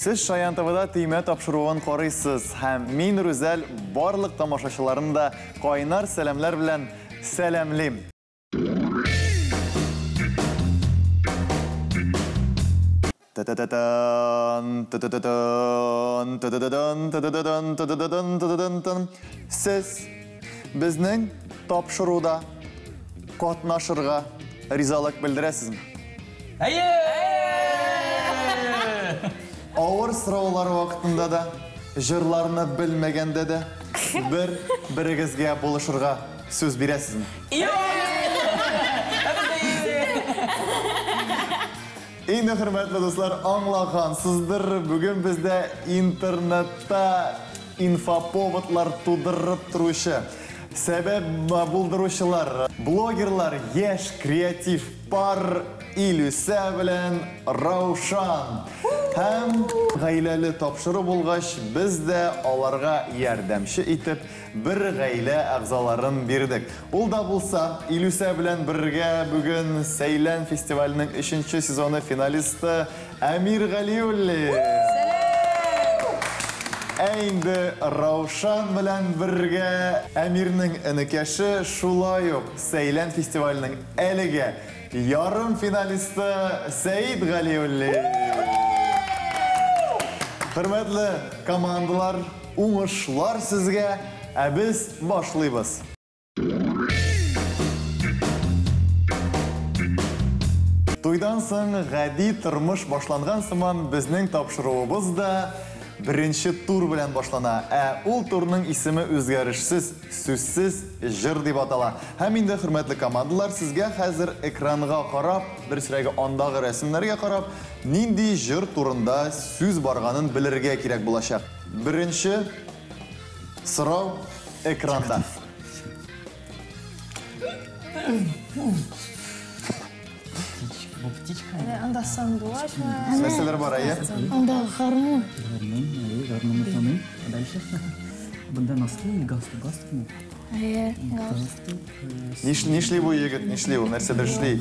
Сез Шаян ТВда Төймә тапшыруын карыйсыз һәм мин, Рүзәл, барлык тамашачыларны да кайнар сәламләр белән сәламлим. Та-та-та-тан, та-та-та-тан, та-та-та-тан, та-та-та-тан, та-та-та-тан, та-та-тан-тан. Сез безнең тапшыруда катнашырга ризалык белдерәсезме? Әйе! Авыр сораулар вакытында да, җырларны белмәгәндә дә бер берегезгә булышырга сүз бирәсезме? Инде, хөрмәтле дуслар, аңлагансыздыр, бүген бездә интернетта инфоповодлар тудырып торучы, сәбәп булдыручылар, блогерлар, яшь креатив пар Илүсә белән Раушан. Һәм гаиләле тапшыру булгач, без дә аларга ярдәмче итеп бер гаилә әгъзаларын бирдек. Ул да булса, Илүсә белән бергә бүген Сәйлән фестиваленең өченче сезоны финалисты Әмир Галиуллин. Ә инде Раушан белән бергә Әмирнең энекәше, шулай ук Сәйлән фестиваленең әлегә ярым финалисты Сәид Галиуллин. Хөрмәтле командалар, уңышлар сезгә, ә без башлыйбыз. Туйдан соң гади тормыш башланган сыман безнең тапшыруыбыз да беренче тур белән башлана. Ә ул турның исеме үзгәрешсез, сүзсез җыр дип атала. Һәм инде, хөрмәтле командалар, сезгә хәзер экранга карап, дөресрәге андагы рәсемнәргә карап, нинди җыр турында сүз барганын белергә кирәк булачак. Беренче сорау экранда. Бу птичка. Анда сандугач. Нәрсәләр бар, әйе? Анда гармун. Гармун, әйе, гармунны таныйм. А дальше? Бында носки или галстук? Галстук мы? Әйе, галстук. Галстук. Нишли бу егет, нишли ул, нәрсәдер эшли?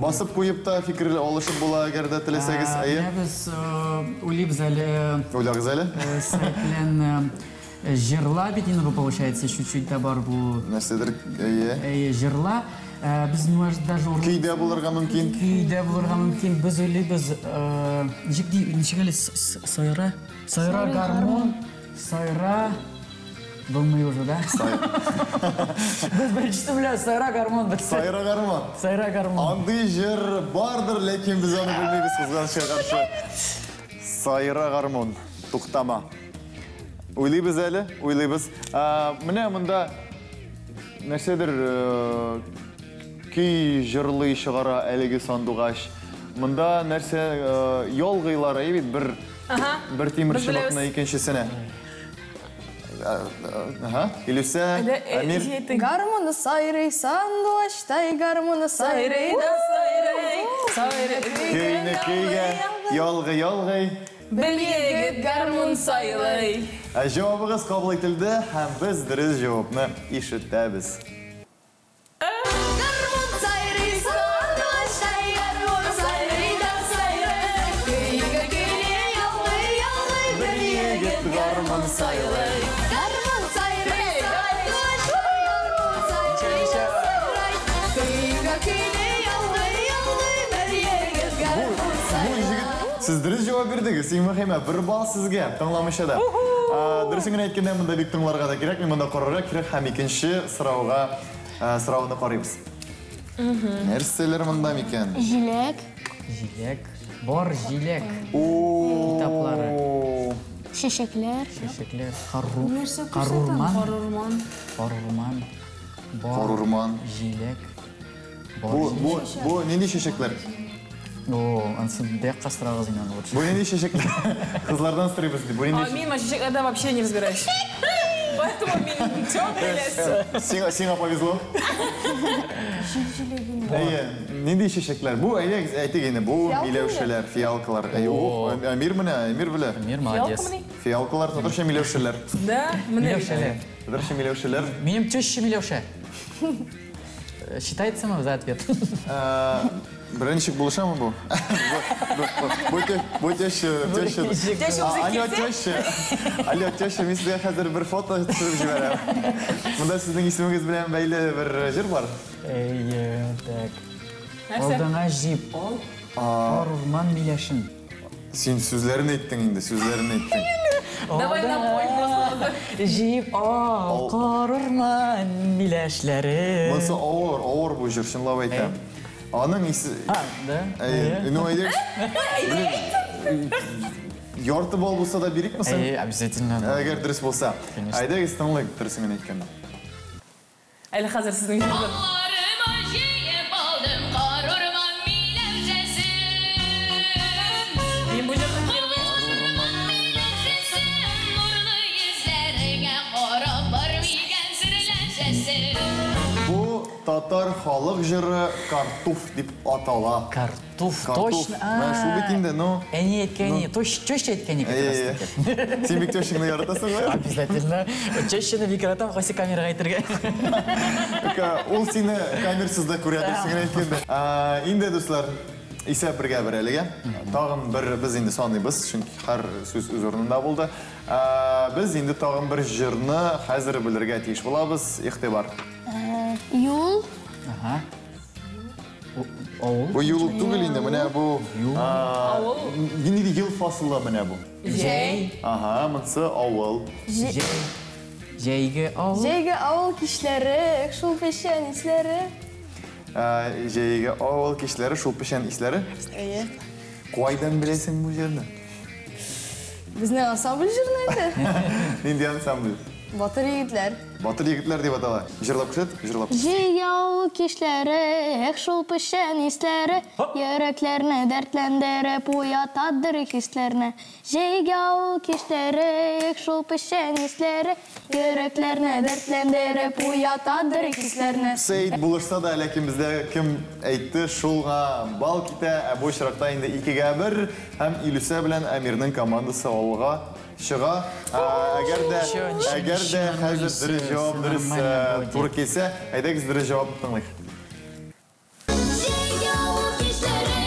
Басып куеп та фикер алышып була, әгәр дә теләсәгез, әйе? Менә без уйлыйбыз әле. Уйлагыз әле. Сәет белән җырла бит инде бу, получается, чуть-чуть дә бар бу. Нәрсәдер, әйе. Әйе, җырла. Без, может, даже Көйдә булырга мөмкин. Көйдә булырга мөмкин. Без уйлыйбыз, ничек ди, ничек әле сайра? Сайра гармун, сайра булмый уже, да? Без беренчесе белән сайра гармун бетте. Сайра гармун. Сайра гармун. Андый җыр бардыр, ләкин без аны белмибез, кызганычка каршы. Сайра гармун. Туктама. Уйлыйбыз әле, уйлыйбыз. Менә монда нәрсәдер көй җырлый чыгара әлеге сандугач. Монда нәрсә ялгыйлар, әйе бит, бер бер тимер чыбыкны икенчесенә. Ага, Илүсә, Әмир. Гармуны сайрый сандугачтай, гармуны сайрый да сайрый. Сайрый. Көйне көйгә ялгый-ялгый. Бер егет гармун сайлый. Ә җавабыгыз кабул ителде һәм без дөрес җавапны ишетәбез. Гармун сайрый сандугачтай, гармун сайрый да сайрый. Көйгә көйне ялгый-ялгый, бер егет гармун сайлый. Гармун сайрый сандугачтай, гармун сайрый да сайрый. Көйгә көйне ялгый-ялгый, бер егет гармун Бу сайлый. җегет, сез дөрес җавап бирдегез, иң мөһиме, бер балл сезгә, тыңламыйча да. Дөресен генә әйткәндә, монда бик тыңларга да кирәкми, монда карарга кирәк һәм икенче сорауга сорауны карыйбыз. Нәрсәләр монда микән? Җиләк. Җиләк. Бар җиләк. Китаплары. Чәчәкләр. Чәчәкләр. Карурман. Карурман. Карурман. Карурман. Җиләк. Бу, бу, бу нинди чәчәкләр? О, ансы бик кастырагыз инде аны лучше. Бу нинди чәчәкләр? Кызлардан сорыйбыз ди. Бу нинди? Мин чәчәкләрдә вообще не разбираюсь. Поэтому мин темный лес. Сиңа, сиңа повезло. Әйе, нинди чәчәкләр? Бу, әйе, әйтик инде, бу миләүшәләр, фиалкалар. Әйе, о, Әмир менә, Әмир белә. Әмир молодец. Фиалкалар, татарча миләүшәләр. Да, менә. Миләүшәләр. Татарча миләүшәләр. Минем теща миләүшә. Считается мы за ответ? Беренче булышамы бу? Бу теща, теща. Теща үзе Алло, килсә? теща. Алло, теща, мин сезгә хәзер бер фото төшереп җибәрәм. Монда сезнең исемегез белән бәйле бер җыр бар. Әйе, так. Нәрсә? Алдыңа җип ал, кар урман миләшен. Син сүзләрен әйттең инде, сүзләрен әйттең. Давай напой просто. Җип ал, кар урман миләшләре. Монысы авыр, авыр бу җыр, чынлап әйтәм. Аның исе... А, да? Әйе, ну әйдә. Ярты балл булса да бирикме соң? Әйе, обязательно. Әгәр дөрес булса. Конечно. Әйдәгез тыңлыйк дөресен генә әйткәндә. Әле хәзер сезнең җырны. Алларыма җыеп алдым кар урман миләүшәсен. Мин бу җырны впервые слышу. Урман миләүшәсен, нурлы йөзләреңә карап бар микән серләшәсең. Бу татар халык җыры Картуф дип атала. Картуф, Картуф. точно. Менә шул бит инде, ну. Әни әйткән, теща әйткән как раз Әйе. таки. Син бик тещаңны яратасың, ба? Обязательно. Тещаны бик яратам, кайсы камерага әйтергә. Ул сине камерасыз да күрә дөресен генә әйткәндә. Инде, дуслар, исәп бергә бер әлегә. Тагын бер без инде саныйбыз, чөнки һәр сүз үз урынында булды. Без инде тагын бер җырны хәзер белергә тиеш булабыз. Игътибар. Юл. Ага. Авыл. Бу юл ук түгел инде, менә бу Авыл. Нинди ел фасылы менә бу? Җәй. Ага, монысы авыл. Җәй. Җәйге авыл. Җәйге авыл кичләре, шул печән исләре. Җәйге авыл кичләре, шул печән исләре. Әйе. Кайдан беләсең бу җырны? Безнең ансамбль җырны инде. Нинди ансамбль? Батыр егетләр. Батыр егетләр дип атала. Җырлап күрсәт, җырлап. Җәйге авыл кичләре, эх, шул печән исләре, йөрәкләрне дәртләндереп уятадыр хисләрне. Җәйге авыл кичләре, эх, шул печән исләре, йөрәкләрне дәртләндереп уятадыр хисләрне. Сәйд булышса да, ләкин бездә кем әйтте, шулга бал китә. Ә бу очракта инде 2-1 һәм Илүсә белән Әмирнең командасы алга чыга. Әгәр дә Ничего, ничего, әгәр дә ничего, хәзер нормально, дөрес җавап всё дөрес нормально будет. туры килсә, әйдәгез дөрес җавапны тыңлыйк. Җәйге авыл кичләре,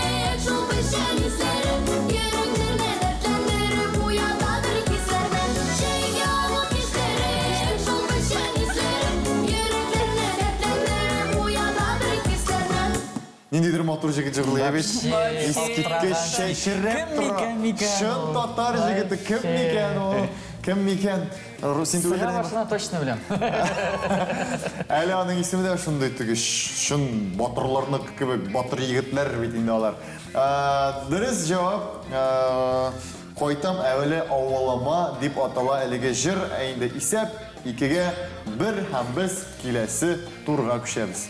шул печән исләре, йөрәкләрне дәртләндереп уятадыр хисләрне. Җәйге авыл кичләре, шул печән исләре, йөрәкләрне дәртләндереп уятадыр хисләрне. Ниндидер матур җегет җырлый бит. Вообще, Искиткеч чәчрәп Кем тора. микән микән Чын ул? татар җегете кем Вообще. микән ул? Кем микән? Син түгел Сыра инде. башына точно беләм. Әле аның исеме дә шундый теге чын батырларныкы кебек батыр егетләр бит инде алар. Дөрес җавап Кайтам әүвәле авылыма дип атала әлеге җыр. Ә инде исәп 2-1 һәм без киләсе турга күчәбез.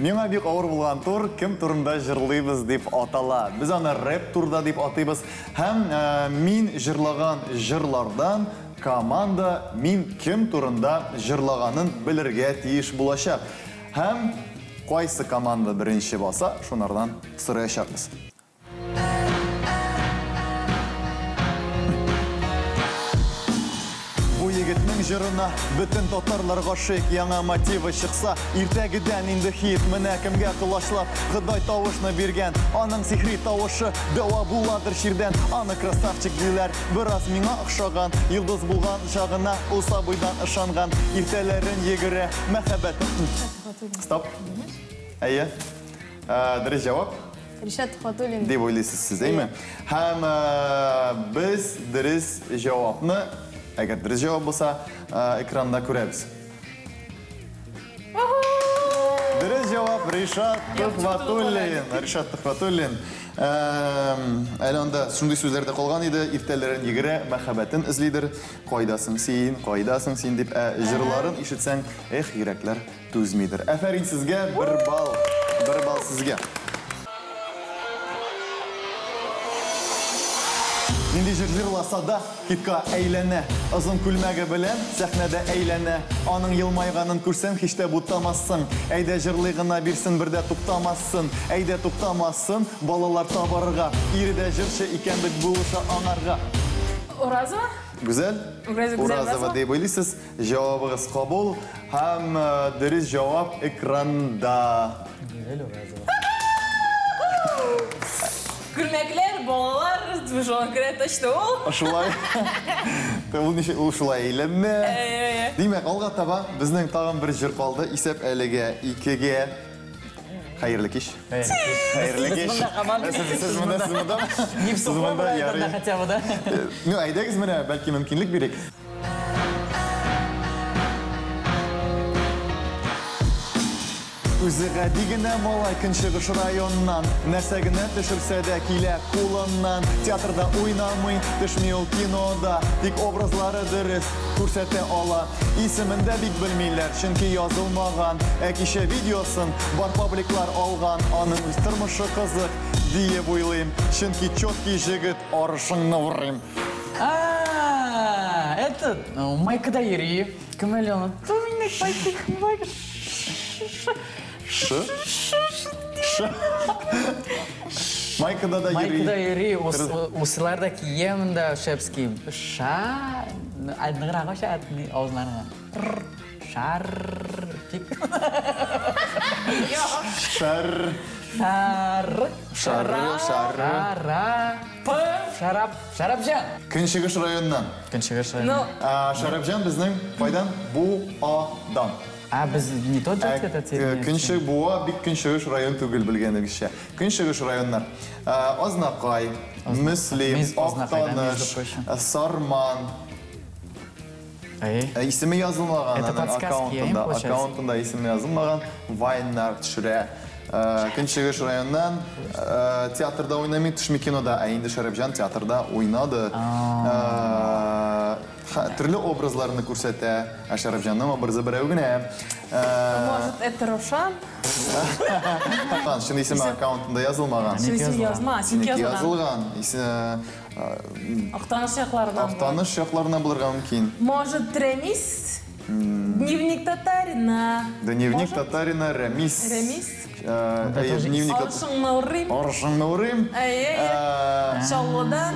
Миңа бик авыр булган тур кем турында җырлыйбыз дип атала. Без аны рэп турда дип атыйбыз. Һәм мин җырлаган җырлардан команда мин кем турында җырлаганын белергә тиеш булачак. Һәм кайсы команда беренче баса, шунардан сораячакбыз. Бу егетнең җырына бөтен татарлар гашыйк, яңа мотивы чыкса, иртәгедән инде хит, менә кемгә колачлап, Ходай тавышны биргән, аның сихри тавышы дәва буладыр чирдән, аны красавчик диләр, бераз миңа охшаган, йолдыз булган чагына ул сабыйдан ышанган, иртәләрен йөгерә, мәхәббәт. Стоп. Әйе. Дөрес җавап. Ришат Фатуллин. Дип уйлыйсыз сез, әйме? Һәм без дөрес җавапны, әгәр дөрес җавап булса, экранда күрәбез. Дөрес җавап Ришат Төхвәтуллин. Ришат Төхвәтуллин. Әле анда шундый сүзләр дә калган иде. Иртәләрен йөгерә, мәхәббәтен эзлидер. Кайдасың син, кайдасың син дип, җырларын ишетсәң, эх, йөрәкләр түзмидер. Афәрин сезгә, бер балл, бер балл сезгә. Нинди җыр җырласа да, хитка әйләнә. Озын күлмәге белән сәхнәдә әйләнә. Аның елмайганын күрсәң, һич тә бутамассың. Әйдә җырлый гына бирсен, бер дә туктамасын. Әйдә туктамасын, балалар табарга. Ире дә җырчы икән бит, булыша аңарга. Уразова? Гүзәл Уразова дип уйлыйсыз. Җавабыгыз кабул һәм дөрес җавап экранда. Гүзәл Уразова. Күлмәкләр, балалар, шуңа күрә точно ул. Шулай. Ул ничек ул шулай әйләнә. Димәк, алга таба безнең тагын бер җыр калды. Исәп әлегә 2-гә. Хәерле кич. Хәерле кич. Сез монда, сез монда. Не в сухом районда хотя бы, да? Ну, әйдәгез менә, бәлки мөмкинлек бирик. Үзе гади генә малай Көнчыгыш районнан. Нәрсә генә төшерсә дә килә кулыннан. Театрда уйнамый, төшми ул кинода. Тик образлары дөрес күрсәтә ала. Исемен дә бик белмиләр, чөнки язылмаган. Ә кичә видеосын бар пабликлар алган. Аның үз тормышы кызык диеп уйлыйм. Чөнки четкий җегет, арышыңны урыйм. А, этот, Майкада йөри. Кем әле аны? Ш? Ш? Майкада да йөри. Майкада йөри, усылар да кия монда шепский. Ша, ныграк аша авызларына. Шар, тик. Шар. Шар. Шар, шар. Шара. П. Шарап, Шарапҗан. Көнчыгыш районыннан. Көнчыгыш районыннан. Шарапҗан безнең кайдан? Буадан. А без не тот же этот Көнче Буа бик көнчыгыш район түгел белгәнегезчә. Көнчыгыш районнар. Азнакай, Мөслим, Актаныш, Сарман. Исеме язылмаган аккаунтында, аккаунтында исеме язылмаган вайннар төшерә. Көнчыгыш районнан театрда уйнамый, төшми кинода, ә инде Шәрәпҗан театрда уйнады. Төрле образларны күрсәтә. Ә Шәрәпҗанның образы берәү генә. Может, это Рошан? Чын исеме аккаунтында язылмаган. Чын исеме язма, синеке язылган. Язылган. Актаныш якларыннан. Актаныш якларыннан булырга мөмкин. Может, Рәмис? Дневник татарина. Дневник татарина, Рәмис. Рәмис. Дневник Арышыңны урыйм. Арышыңны урыйм. Чаллыдан.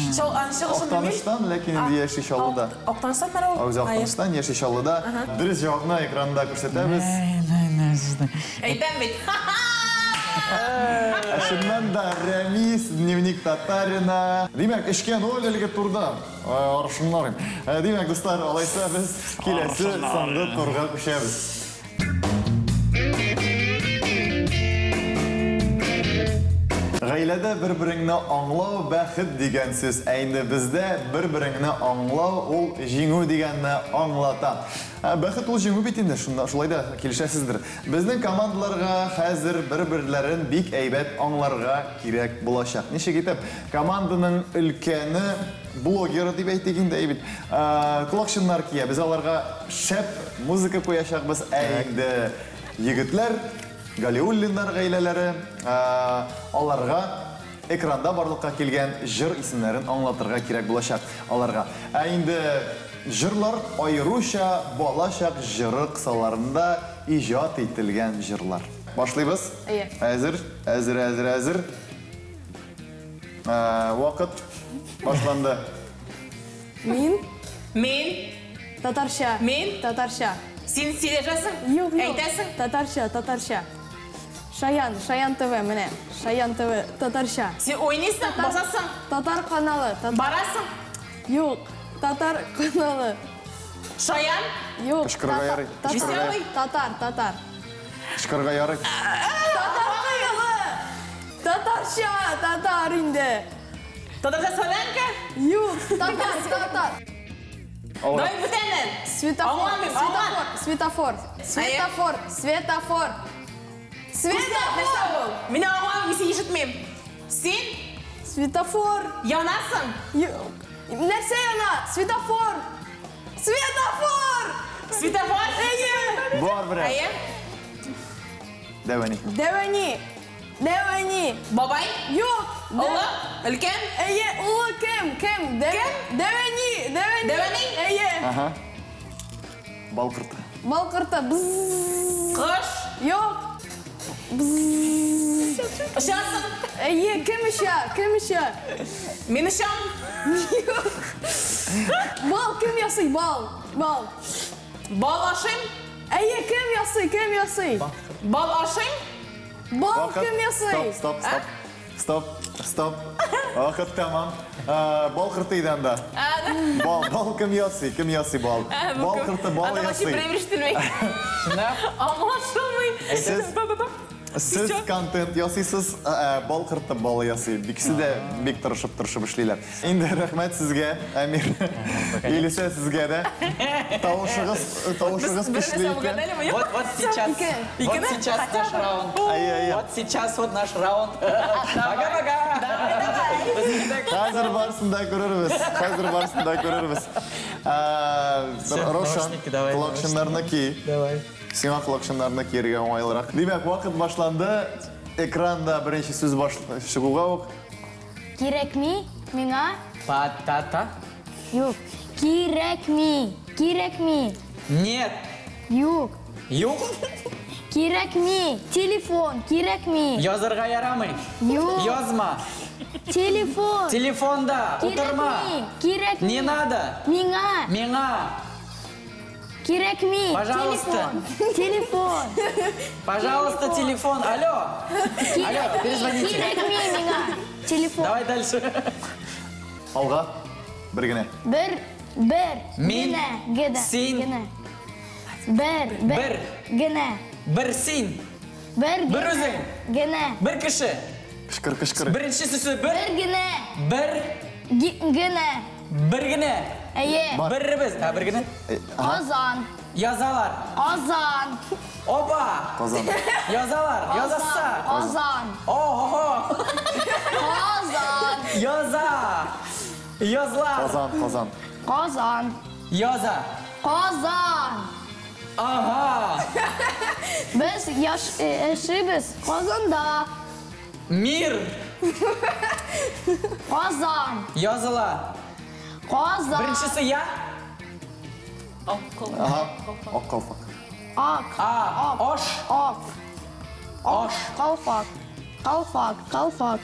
Актаныштан, ләкин инде яши Чаллыда. Актаныштан мәрә ул? Үзе Актаныштан, яши Чаллыда. Дөрес җавапны экранда күрсәтәбез. Әйтәм бит. Ә чыннан да Рәмис, Дневник татарина. Димәк, 3-0 әлеге турда. Арышыңны урыйм. Димәк, дуслар, алайса без киләсе соңгы турга күчәбез. Гаиләдә бер-береңне аңлау бәхет дигән сүз. Ә инде бездә бер-береңне аңлау ул җиңү дигәнне аңлата. Бәхет ул җиңү бит инде, шунда шулай да килешәсездер. Безнең командаларга хәзер бер-берләрен бик әйбәт аңларга кирәк булачак. Ничек итеп команданың өлкәне блогеры дип әйтик инде, әйбит. Колакчыннар кия. Без аларга шәп музыка куячакбыз. Ә инде егетләр Галиуллиннар гаиләләре аларга экранда барлыкка килгән җыр исемнәрен аңлатырга кирәк булачак аларга. Ә инде җырлар аеруча балачак җыры кысаларында иҗат ителгән җырлар. Башлыйбыз? Әйе. Әзер, әзер, әзер, әзер. Вакыт башланды. Мин. Мин. Татарча. Мин. Татарча. Син сөйләшәсең? Юк, юк. Әйтәсең? Татарча, татарча. Шаян, Шаян ТВ, менә. Шаян ТВ, татарча. Син уйныйсың, басасың? Татар каналы. Барасың? Юк, татар каналы. Шаян? Юк. Кычкырырга ярый. Веселый? Татар, татар. Кычкырырга ярый. Татар каналы. Татарча, татар инде. Татарча солянка? Юк, татар, татар. Давай бүтәнен. Светофор, светофор, светофор, светофор, светофор. Мин аңламыйм, мин сине ишетмим. Син? Светофор. Янасың? Юк. Нәрсә яна? Светофор. Светофор. Светофор? Әйе. Бар берәр. Әйе. Дәвәни. Дәвәни. Дәвәни. Бабай? Юк. Олы? Өлкән? Әйе, олы кем? Кем? Кем? Дәвәни. Дәвәни. Дәвәни? Әйе. Ага. Бал корты. Бал корты. Бззз. Кош? Юк. Бззз. Очасың? Әйе, кем оча? Кем оча? Мин очам. Юк. Бал кем ясый? Бал. Бал. Бал ашыйм? Әйе, кем ясый? Кем ясый? Бал ашыйм? Бал кем ясый? Стоп, стоп, стоп. Стоп, стоп. Вакыт тәмам. Бал кырты иде анда. Бал, бал кем ясый? Кем ясый бал? Бал кырты бал ясый. Аңлашылмый. Сез контент ясыйсыз, бал кырты бал ясый. Икесе дә бик тырышып-тырышып эшлиләр. Инде рәхмәт сезгә, Әмир. Илүсә, сезгә дә. Тавышыгыз, тавышыгыз көчле икән. Вот, вот сейчас. Вот сейчас наш раунд. Вот сейчас вот наш раунд. Пока-пока. Хәзер барысын да күрербез. Хәзер барысын да күрербез. Рошан, колакчыннарны ки. Давай. Сиңа колакчыннарны киергә уңайлырак. Димәк, вакыт башланды. Экранда беренче сүз чыгуга ук. Кирәкми миңа. Патата. Юк. Кирәкми. Кирәкми. Нет. Юк. Юк. Кирәкми. Телефон. Кирәкми. Язырга ярамый. Юк. Язма. Телефон. Телефонда. Утырма. Кирәкми. Не надо. Миңа. Миңа. Кирәкми. Пожалуйста. Телефон. Пожалуйста, телефон. Алло. Алло, перезвоните. Кирәкми миңа. Телефон. Давай дальше. Алга. Бер генә. Бер, бер, Мин, генә, генә, син. генә. Бер, бер, Бер. генә. Бер син. Бер, Бер генә, үзең. Генә. Бер кеше. Кычкыр, кычкыр. Беренче сүзе бер. Бер генә. Бер. Генә. Бер генә. Әйе. Беребез. Ә, бер генә. Казан. Язалар. Казан. Опа. Казан. Язалар. Язаса. Казан. Ого. Казан. Яза. Язлар. Казан, Казан. Казан. Яза. Казан. Ага. Без яшибез Казанда. Мир. Казан. Языла. Казан. Беренчесе я. Ага. Ак калфак. Ак. А. Ош. Ак. Ош. Калфак. Калфак. Калфак.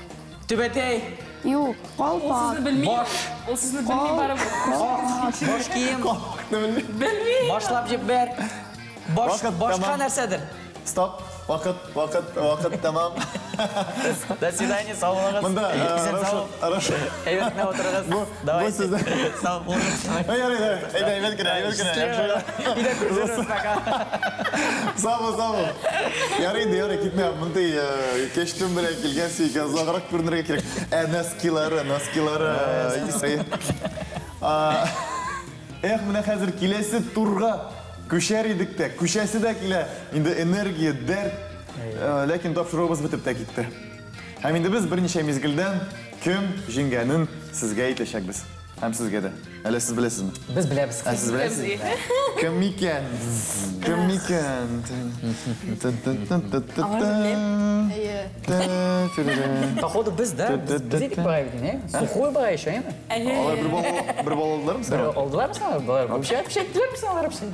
Түбәтәй. Юк. Калфак. Баш. Ул сезне белми барыбер. Баш кием. Белми. Башлап җибәр. Баш, башка нәрсәдер. Стоп. Вакыт, вакыт, вакыт тәмам. До свидания, сау булыгыз. Монда Хорошо. Әйбәт кенә утырыгыз. Бу сезне. Сау булыгыз. Әй, ярый, әйдә, әйбәт кенә, әйбәт кенә. Өйдә күрешербез, пока. Сау бул, сау бул. Ярый инде, ярый, китмә. Мондый костюм белән килгәнсең икән, озаграк күренергә кирәк. Ә носкилары, носкилары. Эх, менә хәзер киләсе турга күчәр идек тә, күчәсе дә килә. Инде энергия, дәрт. Ләкин тапшыруыбыз бетеп тә китте. Һәм инде без берничә мизгелдән кем җиңгәнен сезгә әйтәчәкбез. Һәм сезгә дә. Әллә сез беләсезме? Без беләбез. Ә сез беләсез? Кем микән? Кем микән? Походу без, да? Без идек бугай бит, не? Сухой бугай еще, әйме? Алар бер бал, бер бал алдылармы Бер сиңа? алдылармы сиңа? Болар вообще вообще әйттеләрме сиңа алар вообще?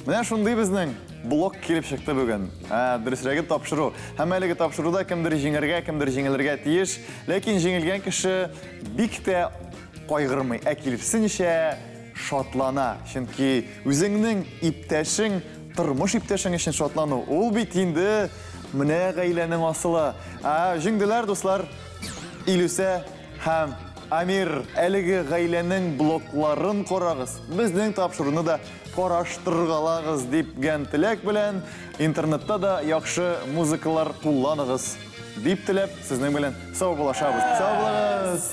Менә шундый безнең блог килеп чыкты бүген. Дөресрәге тапшыру. Һәм әлеге тапшыруда кемдер җиңәргә, кемдер җиңелергә тиеш. Ләкин җиңелгән кеше бик тә кайгырмый, ә киресенчә шатлана. Чөнки үзеңнең иптәшең, тормыш иптәшең өчен шатлану, ул бит инде менә гаиләнең асылы. Җиңделәр, дуслар, Илүсә һәм Амир. Әлеге гаиләнең блогларын карагыз. Безнең тапшыруны да караштыргалагыз дигән теләк белән интернетта да яхшы музыкалар кулланыгыз дип теләп, сезнең белән сау булашабыз. Сау булыгыз!